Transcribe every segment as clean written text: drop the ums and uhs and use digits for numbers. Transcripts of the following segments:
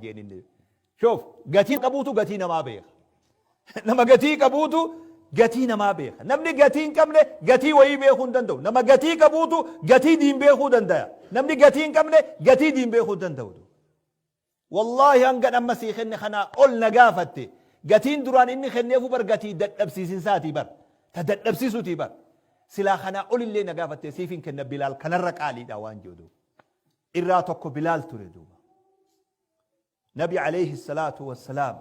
jeen inni. Shoof gatii qabuutu gatii namaa beeka. Nama gatii qabuutu gatii namaa beeka. Namni gatii hin qabne gatii wayii beekuu hin danda'u. Nama gatii qabuutu gatii diin beekuu danda'a. Namni gatii hin qabne gatii diin beekuu hin danda'u. Wallaahi hangan amma sii kenne kanaa ol na gaafatte. Gatiin duraan inni kenneefu bar gatii dadhabsiisinsaatii bar. Ta dadhabsiisuutii bar. Silaa kanaa olillee na gaafatte siif hin kenna Bilaal kanarra qaaliidha waan jedhu. Irraa tokko Bilaal ture duuba. Nabi alayhi salaatu wassalaam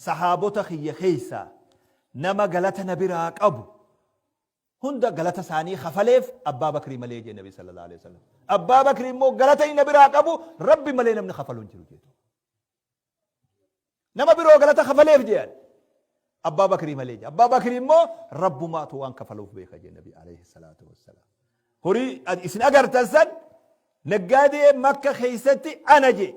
sahaabota kiyya keessaa nama galata na biraa qabu hunda galata isaanii kafaleef Abbaa Bakrii malee jee Nabi sallallahu alayhi wasallam. Abbaa Bakrii immoo galata inni na biraa qabu Rabbi malee namni kafalu hin jiru jedhu. Nama biroo galata kafaleef jean. Abbaa Bakrii malee jee. Abbaa Bakrii immoo Rabbumaatu waan kafaluuf beeka jee Nabi alayhi salaatu wassalaam. Horii isin agartan san naggaadee Makka keessatti ana jee.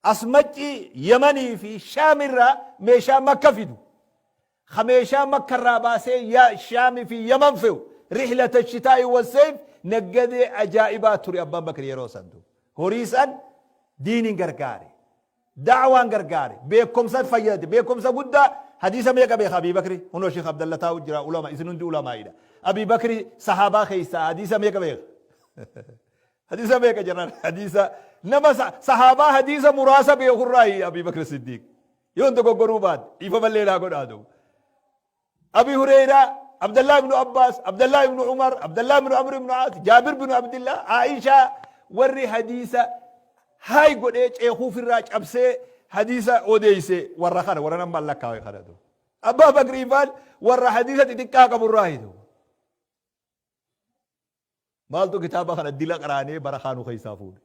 Asmaccii Yamanii fi Shaam irraa meeshaa Makka fidu. Ka meeshaa Makka irraa baasee ya Shaam fi Yaman fe'u. Rihlata shitaa'i wassayf naggadee ajaa'ibaa ture Abbaan Bakri yeroo san. Horii san diiniin gargaare. Da'waan gargaare. Beekumsa fayyadate. Beekumsa guddaa hadiisa meeqa beeka Abii Bakri? Hunoo Sheekh Abdalla taa'u jira ulama isin hundi ulamaa'idha. Abii Bakri sahaabaa keessaa hadiisa meeqa beeka? Hadiisa meeqa jedhan hadiisa nama sahaabaa hadiisa muraasa beekurraayi Abii Bakri Siddiiq. Yoon dogoggoruu baadhe dhiifamallee naa godhaa duuba. Abi Hureyraa, Abdallah ibn Abbas, Abdallah ibn Umar, Abdallah ibn Amr ibn Aas, Jaabir ibn Abdillah, Aishaa warri hadiisa haay godhee ceekuufirraa cabsee hadiisa odeeyse warra kana warra nama lakkaawe kana duuba. Abbaa Bakrii faan warra hadiisa xixiqqaa qaburraayi duuba. Maaltu kitaaba kana dila qaraanee bara kaanu keessaa fuudhe?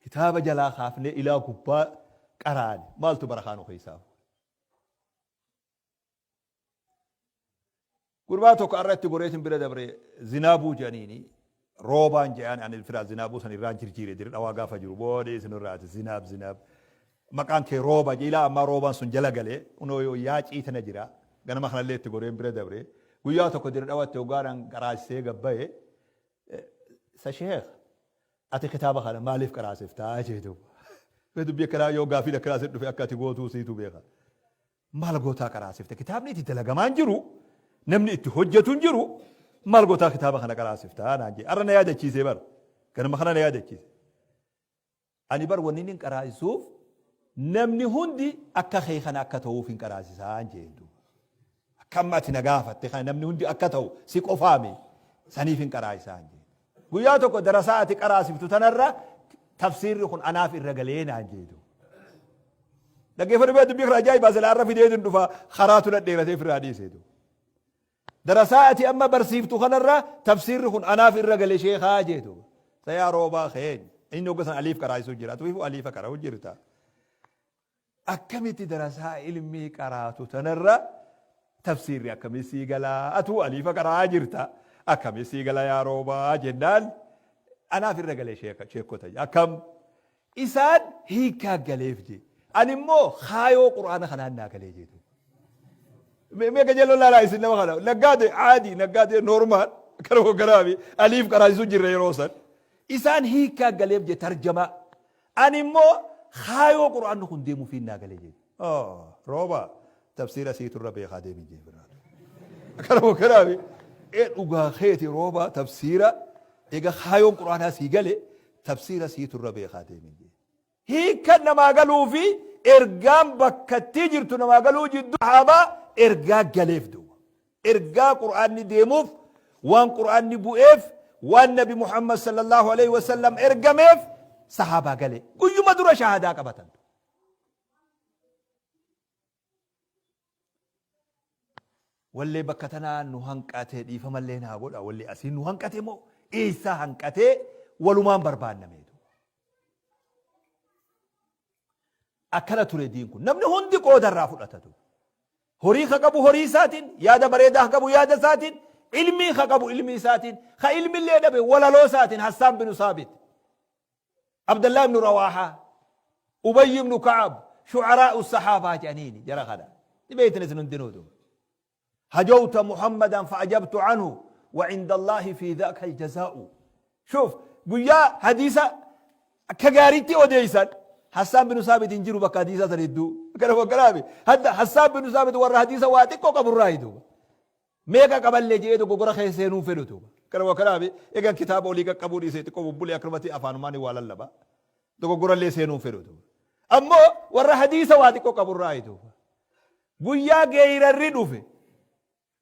Kitaaba jalaa kaafnee ilaa gubbaa qaraane maaltu bara kaanu keessaa fuudhe? Gurbaa tokko arra itti goreetin bira dabre zinaabuu jedhaniini roobaan jedhaan ani firaa zinaabuu san irraan jirjiire dir dhawaa gaafa jiru booda isin irraati zinaab zinaab maqaan kee rooba jedhe ilaa ammaa roobaan sun jala galee unoo yoo yaacii tana jira ganama kanallee itti goreen bira dabre guyyaa tokko dir dhawatti hoggaadhaan qaraasisee gabbaye sa sheekh ati kitaaba kana maaliif qaraasiftaa jee duuba dubbii akkanaa yoo gaafiin akkanaa si dhufe akka ati gootuu siitu beeka Maal gootaa qaraasifta? Kitaabni itti dalagamaa hin jiru, namni itti hojjetu hin jiru, maal gootaa kitaaba kana qaraasifta naan jedhe. Har'a na yaadachiise bar. Ganama kana na yaadachiise. Ani bar wanni inni qaraasisuuf namni hundi akka kee kana akka ta'uuf hin qaraasisaa jeen duuba. Akka amma ati na gaafatte kana namni hundi akka ta'u si qofaami saniif hin qaraasisaa jeen. Guyyaa tokko darasaa ati qaraasiftu tanarra tafsiirri kun anaaf irra galee naan jeetu. Dhaggeeffadhu bee dubbii kana ajaa'ibaa silaa irra fideetiin dhufa karaatu dhadheeratee firraa dhiiseetu. Darasaa ati amma barsiiftu kanarra tafsiirri kun anaaf irra gale sheekaa jeetu. Sayaa roobaa keenya. Inni hogga san aliif qaraasisuu jira. Ati aliifa qara'u jirta. Akkamitti darasaa ilmii qaraatu tanarra tafsiirri akkamii sii galaa atuu aliifa qara'aa jirta akkamii sii gala yaa roobaa jennaan anaaf irra galee sheekota akkam isaan hiikaa galeef jee ani immoo kaayoo qur'aana kanaan naa galee jeetu. Mee qajeeloo laalaa isin nama kana naggaade caadii naggaade normaal kana hogganaami aliif qaraasisuu jirra yeroo san isaan hiikaa galeef jee tarjamaa Ani immoo kaayoo Qur'aanni kun deemuufiin naa gale jedhe. Oh, rooba tafsiira siitu irra beekaa deemi jee birraa. Akkana hogganaami. Ee dhugaa keeti rooba tafsiira egaa kaayoon Qur'aanaa sii gale tafsiira siitu irra beekaa deemi jee. Hiikkan namaa galuu fi ergaan bakkattii jirtu namaa galuu jidduu sahaabaa ergaa galeef duuba. Ergaa Qur'aanni deemuuf, waan Qur'aanni bu'eef, waan Nabi Muhammad sallallahu alaihi wasallam ergameef sahaabaa gale. Guyyuma dura shahaadaa qabatan. Wallee bakka tanaa nu hanqate dhiifamallee naa godha wallee asii nu hanqate moo eessaa hanqatee walumaan barbaannameetu. Akkana ture diin kun. Namni hundi qooda irraa fudhata ture. Horii ka qabu horii isaatiin, yaada bareedaa ka qabu yaada isaatiin, ilmii ka qabu ilmii isaatiin, ka ilmillee dhabe walaloo isaatiin Hassaan binu Saabit, Abdallah ibnu Rawaahaa, Ubayy ibnu Ka'ab, shu'araa'u sahaabaa jedhaniini jara kana. Ni beektan isin hundinuu duuba. Hajawta Muhammadan fa'ajabtu anhu wa inda Allaahi fi dhaaka aljazaa'u. Shuuf guyyaa hadiisa akka gaariitti odeeysan Hassaan binu Saabit hin jiru bakka hadiisaa san hedduu. Kana wakkanaami. Hadda Hassaan binu Saabit warra hadiisa waa xiqqoo qaburraa duuba. Meeqa qaballee jedhee dogoggora keessa seenuu fedhu duuba. Kana wakkanaami. Egan kitaaba olii qaqqabuu dhiisee xiqqoo bubbulee akkanumatti afaanumaan waa lallaba. Dogoggorallee seenuu fedhu duuba. Ammoo warra hadiisa waa xiqqoo qaburraa duuba. Guyyaa geeyrarri dhufe.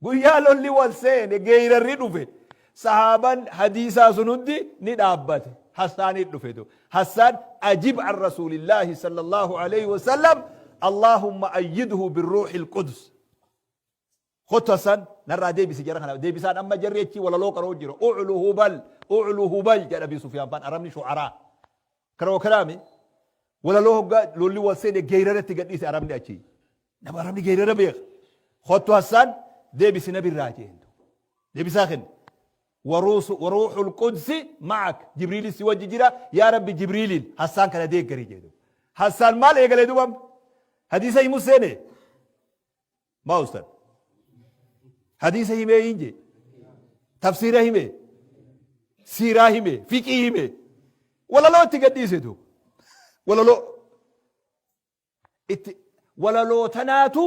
Guyyaa lolli wal seene geeyrarri dhufe sahaaban hadiisaa sun hundi ni dhaabbate. Hassaaniit dhufe du. Hassaan ajib an rasuulillaahi sallallahu alayhi wasallam Allahumma ayyidhu birruuhil qudus. Kottu Hassaan narraa deebisi jara kana deebisaan amma jarri achii walaloo qaroo jira. Uclu hubal uclu hubal jedha Abi Sufyaan faan arabni shu'araa. Kana wakalaami walaloo hoggaa lolli wal seene geeyraratti gadhiise arabni achii. Nama arabni geeyrara beeka. Kottu Hassaan deebisi nabirraa jeen. Deebisaa kenne. Waruuxul qudsi ma'ak Jibriilis si wajji jira yaa Rabbi Jibriiliin Hassaan kana deeggari jedhu. Hassaan maal eegalee dubam? Hadiisa himu seene? Maa ustad? Hadiisa himee hin jee? Tafsiira himee? Siiraa himee? Fiqii himee? Walaloo itti gadhiise duuba. Walaloo. Itti walaloo tanaatu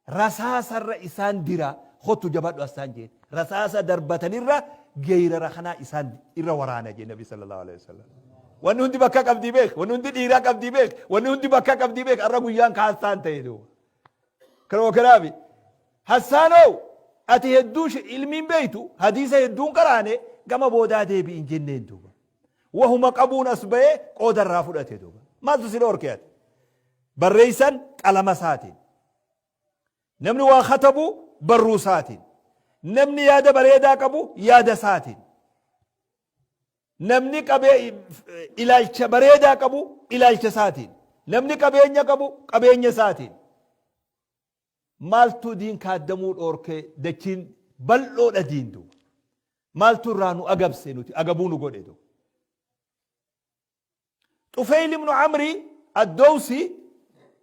rasaasarra isaan dira kottu jabadhu assaan jeen rasaasa darbatanirra geeyrara kanaa isaan irra waraana jee nabi sallallahu alaihi wasallam. Wanni hundi bakka qabdii beek, wanni hundi dhiiraa qabdii beek, wanni hundi bakka qabdii beek arra guyyaan ka hassaan ta'e duuba. Kanuma kanaafi Hassaanoo ati hedduu ilmiin beektu hadiisa hedduun qaraane gama boodaa deebi'in jenneen duuba. Wahuma qabuun as ba'ee qooda irraa fudhate duuba. Maaltu si dhoorke ati? Barreessan qalama isaatiin. Namni waa katabu barruu isaatiin. Namni yaada bareedaa qabu yaada isaatiin. Namni qabee ilaalcha bareedaa qabu ilaalcha isaatiin. Namni qabeenya qabu qabeenya isaatiin. Maaltu diin kaaddamuu dhoorke dachiin bal'oodha diin duuba. Maaltu irraa nu agabse nuti agabuu nu godhe duuba. Xufeyl ibnu Amri Addowsi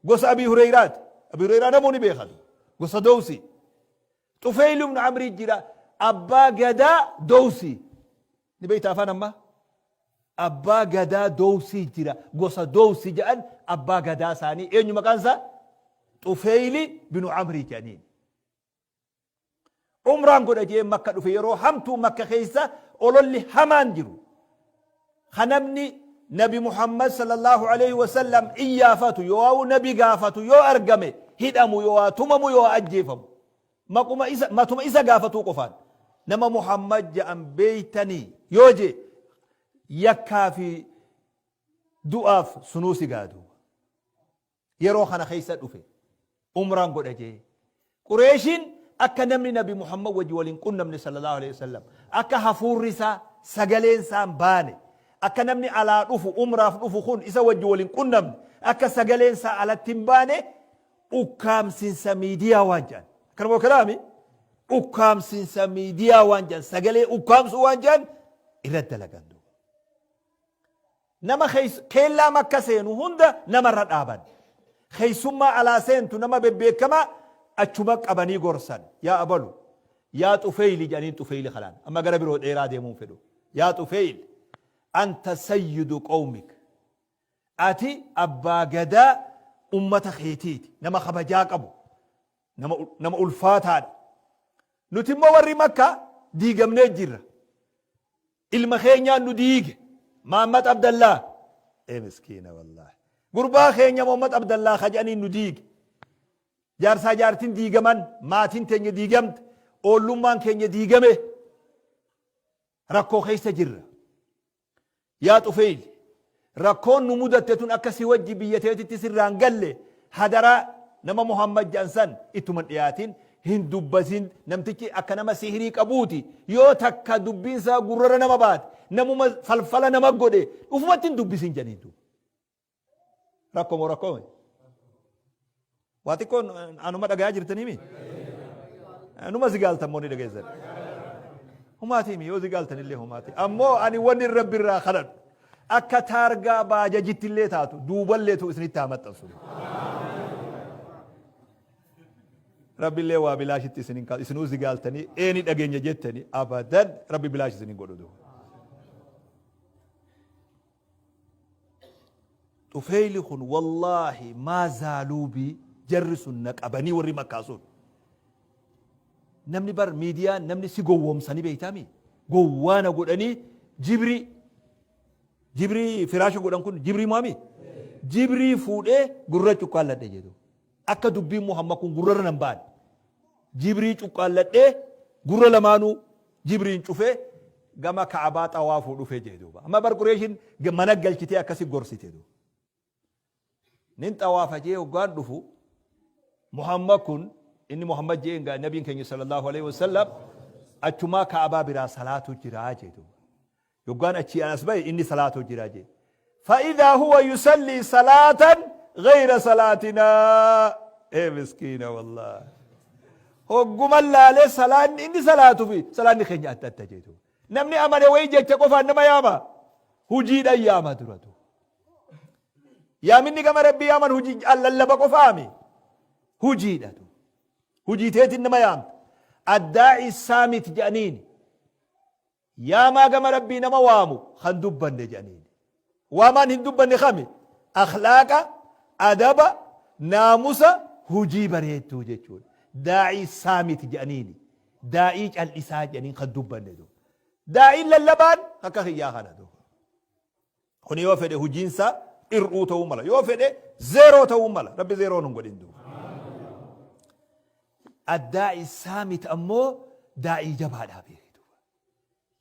gosa Abii Hureyraati. Abii Hureyraa namuu ni beekatu. Gosa Dowsi. Xufeyl ibnu Amrii jira. Abbaa gadaa Dowsi. Ni beekta afaan ammaa? Abbaa gadaa Dowsii jira. Gosa Dowsi jedhan abbaa gadaa isaanii eenyu maqaan isaa? Xufeyli binu Amrii jedhaniin. Umraan godha jee Makka dhufe yeroo hamtuu Makka keessa ololli hamaan jiru. Ka namni Nabi Muhammad sallallahu alaihi wasallam iyyaafatu yoo nabi gaafatu yoo argame hidhamu yoo tumamu yoo ajjeefamu. Maquma isa matuma isa gaafatuu qofaan nama Muhammad ja'an beeytanii yoo jee yakkaa fi du'aaf sunuu si gaadu. Yeroo kana keessa dhufe. Umraan godha jee. Qureeshiin akka namni Nabi Muhammad wajji wal hin qunnamne sallallahu alaihi wasallam akka hafuurri isaa sagaleen isaa hin baane akka namni alaa dhufu umraaf dhufu kun isa wajji wal hin qunnamne akka sagaleen isaa alatti hin baane ukkaamsinsa miidiyaa waan jedhan. Akkanuma kalaami ukkaamsinsa miidiyaa waan jedhan sagalee ukkaamsuu waan jedhan irratti dalagan. Nama keellaa Makka seenu hunda namarra dhaaban. Keessummaa alaa seentu nama bebbeekamaa achuma qabanii gorsan. Yaa abalu, yaa Xufeyli jedhaniin Xufeyli kanaan. Amma gara biroo dheeraa deemuun fedhu. Yaa Xufeyl, anta sayyidu qawmik. Ati abbaa gadaa ummata keetiiti. Nama kabajaa qabu. Nama ulfaataadha. Nuti immoo warri Makkaa diigamnee jirra. Ilma keenyaan nu diige. Mahammad Abdallaa. Ee miskiina wallaahi. Gurbaa keenya Muhammad Abdallaa ka jedhaniin nu diige. Jaarsaa jaartiin diigaman, maatiin teenya diigamte, oollummaan keenya diigame. Rakkoo keessa jirra. Yaa Xufeyl, rakkoon nu mudatte tun akka si wajji biyya teetitti sirraa hin galle hadaraa nama Muhammad jedhan san ittuma hin dhiyaatin, hin dubbatin, namtichi akka nama sihrii qabuuti, yoo takka dubbiin isaa gurrarra nama baate, namuma falfala nama godhe, ufumatti hin dubbisin jedhaniin duuba. Rakkoo moo rakkoo miti? Waa xiqqoon anuma dhagayaa jirtanii mi? Numa zigaaltan moo ni dhageessan? Humaatii mi yoo zigaaltan illee humaatii. Ammoo ani wanni rabbi irraa kadhadhu akka taargaa baajajitti illee taatu duuballee tu isinitti haa maxxansu. Rabbi illee waa bilaashitti isin hin kaasu isinuu zigaaltanii eeni dhageenya jettanii abadan rabbi bilaash isin hin godhu. Xufeeyli kun wallaahi maa zaaluu bii jarri sun na qabanii warri makkaa sun. Namni bar miidiyaan namni si gowwoomsanii beeytaami. Gowwaa na godhanii jibrii jibrii firaasha godhan kun jibrii mo'ami. Jibrii fuudhee gurra cuqqaalladhe jedhu. Akka dubbiin Muhammad kun gurrarra nan baane. Jibrii cuqqaalladhee gurra lamaanuu jibriin cufee gama Ka'abaa xawaafuu dhufe jee duuba. Amma bar Qureeshiin mana galchitee akkasi gorsite duuba. Nin xawaafa jee hoggaan dhufu Muhammad kun inni Muhammad jeen gaa nabiin keenya sallallahu alaihi wasallam achumaa Ka'abaa biraa salaatu jiraa jee duuba. Yoggaan achii an as bahe inni salaatu jira jee. Fa'idhaa huwa yusallii salaatan gayra salaatinaa. Ee miskiina wallaahi. Hogguman laalee salaanni inni salaatu fi salaanni keenya adda adda jee duuba. Namni amane wayii jecha qofaan nama yaama. Hujiidhaan yaama duratu. Yaaminni gama Rabbii yaaman hujii lallaba qofaami. Hujiidha. Hujii teetiin nama yaamta. Addaa'i saamit jedhaniini. Yaamaa gama Rabbii nama waamu kan dubbanne jedhaniini. Waamaan hin dubbanne kami? Akhlaaqa, adaba, naamusa, hujii bareedduu jechuudha. Daa'ii saamit jedhaniini. Daa'ii cal'isaa jedhaniin kan dubbanne duuba. Daa'iin lallabaan akka kiyyaa kana duuba. Kuni yoo fedhe hujiinsa ir'uu ta'uu mala. Yoo fedhe zeeroo ta'uu mala. Rabbi zeeroo nun godhin duuba. Addaa'i saamit ammoo daa'ii jabaadhaa beeki duuba.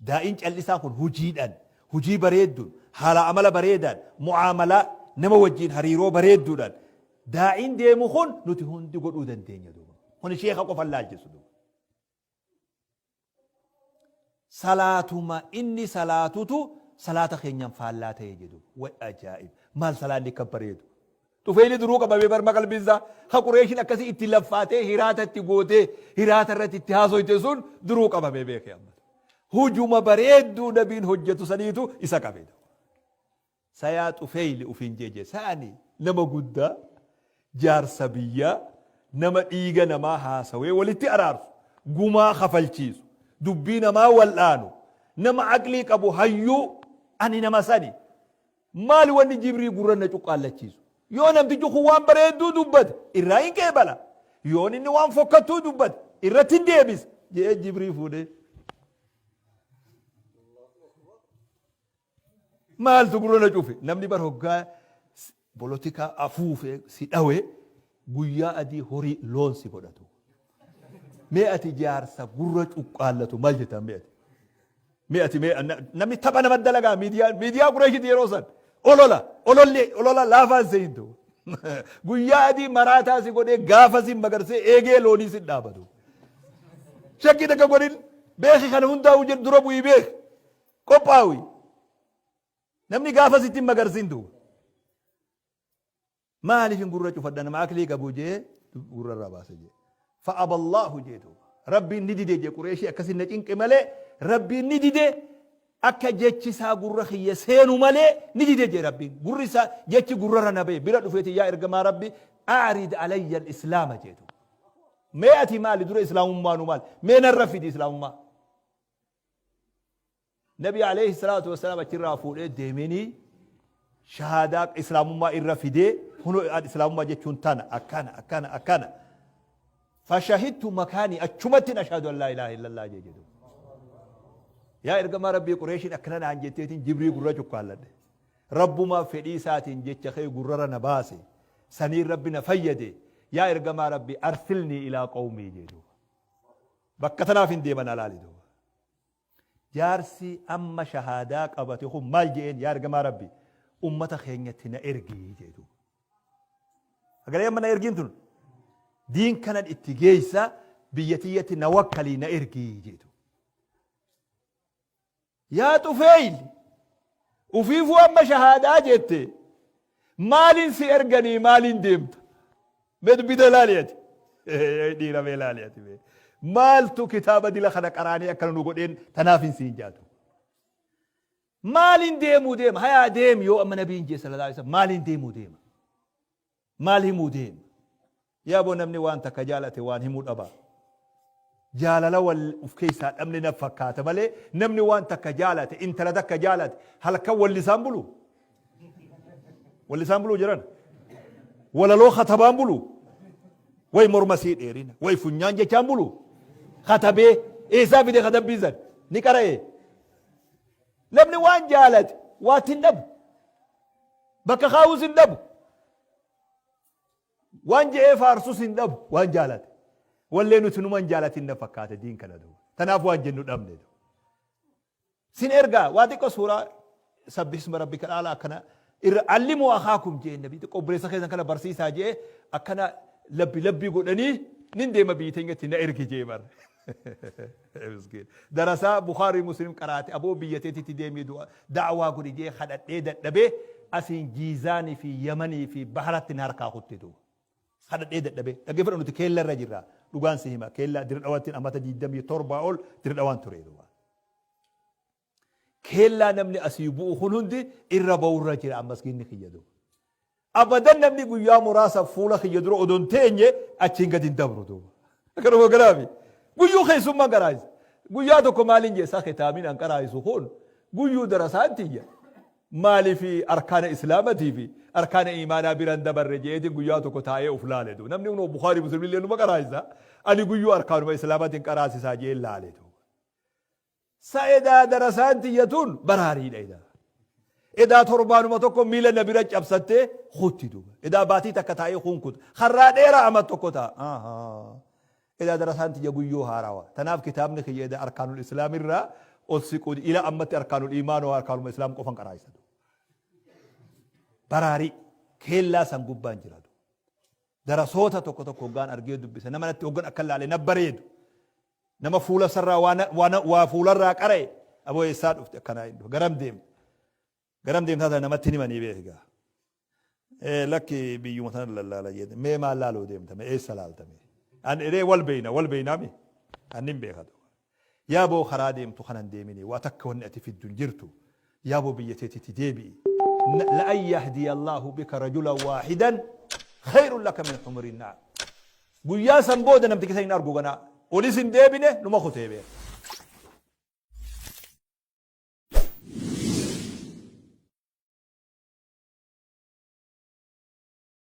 Daa'iin callisaa kun hujiidhaan, hujii bareedduun, haala amala bareedaan, mu'aamalaa nama wajjiin hariiroo bareedduudhaan daa'iin deemu kun nuti hundi godhuu dandeenya duuba. Kuni sheeka qofa laalchisu duuba. Salaatuma inni salaatutu salaata keenyan faallaa ta'e jedhu. Way ajaa'ib! Maal salaanni akka bareedu! Xufeeyli duruu qabamee barma qalbiin isaa ka Qureeshiin akkasii itti laffaatee hiraata itti gootee hiraata irratti itti haasoyte sun duruu qabamee beeke amma. Hujuma bareedduu nabiin hojjetu saniitu isa qabe. Sayaa Xufeeyli ufiin jeje sa'ani nama guddaa jaarsa biyyaa nama dhiiga namaa haasawee walitti araarsu gumaa kafalchiisu dubbii namaa wal'aanu nama aqlii qabu hayyuu ani nama sani maali wanni jibrii gurra na cuqqaallachiisu yoo namtichi kun waan bareedduu dubbate irraa hin qeebala yoon inni waan fokkattuu dubbate irratti hin deebisa je'ee jibrii fuudhee Maaltu gurra na cufe? Namni bar hoggaa polotikaa afuufee si dhawe guyyaa adii horii loon si godhatu. Mee ati jaarsa gurra cuqqaallatu maal jettaan mee ati? Mee ati mee namni tapha nama dalagaa miidiyaa miidiyaa Qureeshiti yeroo san olola ololli olola laafaan seentu. Guyyaa adii maraataa si godhee gaafa si magarsee eegee loonii si dhaabatu. Shakkii takka godhin beeki kana hundaa'u jedhu dura bu'ii beeki. Qophaawi. Namni gaafa sitti hin magarsin duuba. Maaliif hin gurra cufadha nama aklii qabu jee gurra irraa baase jee. Fa'aballaahu jee duuba. Rabbiin ni dide jee Qureeshii akkasi na cinqe malee Rabbiin ni dide akka jechi isaa gurra kiyya seenu malee ni dide jee Rabbiin. Gurri isaa jechi gurrarra na bahe bira dhufeeti yaa ergamaa Rabbi a'rid alayya al-islaama jee duuba. Mee ati maali dura islaamummaanu maali? Mee narra fidi islaamummaa. Nabi alayhi salaatu wasalaam achirraa fuudhee deemeenii shahaadaa islaamummaa irra fidee kunoo islaamummaa jechuun tana akkana akkana akkana fashahidtu makaanii achumattiin ashhadu an laa ilaaha illallah jee jedhu yaa ergamaa rabbii qureeshiin akkana naan jetteetiin jibrii gurra cuqqaalladhe rabbumaa fedhii isaatiin jecha kee gurrara na baase saniin rabbi na fayyade yaa ergamaa rabbi arsilnii ilaa qawmii jedhu Bakka tanaaf hin deeman alaali duuba. Jaarsi amma shahaadaa qabate kun maal je'een yaa ergamaa Rabbi ummata keenyatti na ergi jee duuba. Sagalee amma na ergiin tun diin kanan itti geessa biyya tiyyatti na wakkalii na ergi jee duuba. Yaa Xufeeyl ufiifuu amma shahaadaa jette maaliin si erganii maaliin deemta? Mee dubbii tana laali ati. Dhiira mee laali ati mee. Maaltu kitaaba dila kana qaraanii akkana nu godheen tanaaf hin siin jaatu. Maaliin deemuu deema? Hayaa deemi yoo amma nabiin jee sallallahu alaihi wasallam maaliin deemuu deema? Maal himuu deema? Yaa boo namni waan takka jaalate waan himuu dhaba. Jaalala wal uf keessaa dhabne na fakkaata malee namni waan takka jaalate intala takka jaalate halkan wallisaan bulu. Wallisaan buluu jiran. Walaloo katabaan bulu. Way morma sii dheerina. Way funyaan jechaan bulu. Katabee eessaa fide katabbii san? Ni qara'e. Namni waan jaalate waatti hin dhabu. Bakka kaa'uus hin dhabu. Waan je'ee faarsus hin dhabu waan jaalate. Wallee nuti numa hin jaalatin na fakkaate diin kana duuba. Tanaaf waan jennu dhabne duuba. Sin ergaa waa xiqqoo suuraa sabbihisma rabbika dhaala akkana irra allimuu akaakum jee nabi xiqqoo obboleessa keessan kana barsiisaa jee akkana labbi labbii godhanii nin deema biyyi teenyatti na ergi jee bar. Miskiin. Darasaa Bukhaarii Muslim qaraate aboo biyya teetitti deemii du'a da'waa godhi jee kadhadhee dadhabee asiin Jiizaanii fi Yamanii fi Baharatti na harkaa kutte duuba. Kadhadhee dadhabee. Dhaggeeffadhu nuti keella irra jirra. Dhugaan si hima. Keella Dirdhawattiin amata 27 ol Dirdhawaan ture duuba. Keellaa namni asii bu'u kun hundi irra ba'urra jira ammas ginni kiyya duuba. Abadan namni guyyaa muraasa fuula kiyya dura odoo hin teenye achiin gadi hin dabru duuba. Akkanuma garaafi. Guyyuu keessummaan qaraayisa. Guyyaa tokko maaliin jee isaa kitaabiin an qaraayisu kun guyyuu darasaan tiyya. Maaliif arkaana islaamatii fi arkaana iimaanaa bira hin dabarre jeetiin guyyaa tokko taa'ee of laale duuba. Namni kunoo Bukaarii Muslim illee numa qaraayisa. Ani guyyuu arkaanuma islaamaatiin qaraasisaa jee laale duuba. Sa edaa darasaan tiyya tun baraariidha edaa. Edaa torbaanuma tokko miila na bira cabsattee kutti duuba. Edaa baatii takka taa'ee kun kuta. Karraa dheeraa ama tokko ta'a. Ahaa. Edaa darasaan tiyya guyyoo haarawa. Tanaaf kitaabni kiyya edaa arkaanul islaam irraa ol siquu ila ammatti arkaanul iimaan waa arkaanuma islaam qofan qaraayisa duuba. Baraarii keellaa san gubbaan jira duuba. Darasoota tokko tokko hoggaan argee dubbisa nama natti hoggan akka laale na bareedu. Nama fuula isarraa waa na- waa na- waa fuularraa qara'e aboo eessaa dhufte akkanaa hin dhufe garam deemta garam deemtaa tana namatti hin himanii beeki gaa. Ee lakki biyyuma tana lallaala jedhe mee maal laaluu deemta mee eessa laalta mee an eree wal beeyna wal beeynaa mi an nin beeka duuba. Yaa boo karaa deemtu kana hin deemini waa takka wanni ati fiddu hin jirtu yaa boo biyya teetitti deebi'i. La'an yahdiya Allahu bika rajulan waahidan khayrun laka min humri na'am. Guyyaa san booda namtichi san hin argu ganaa. Olis hin deebine numa kutee beeka.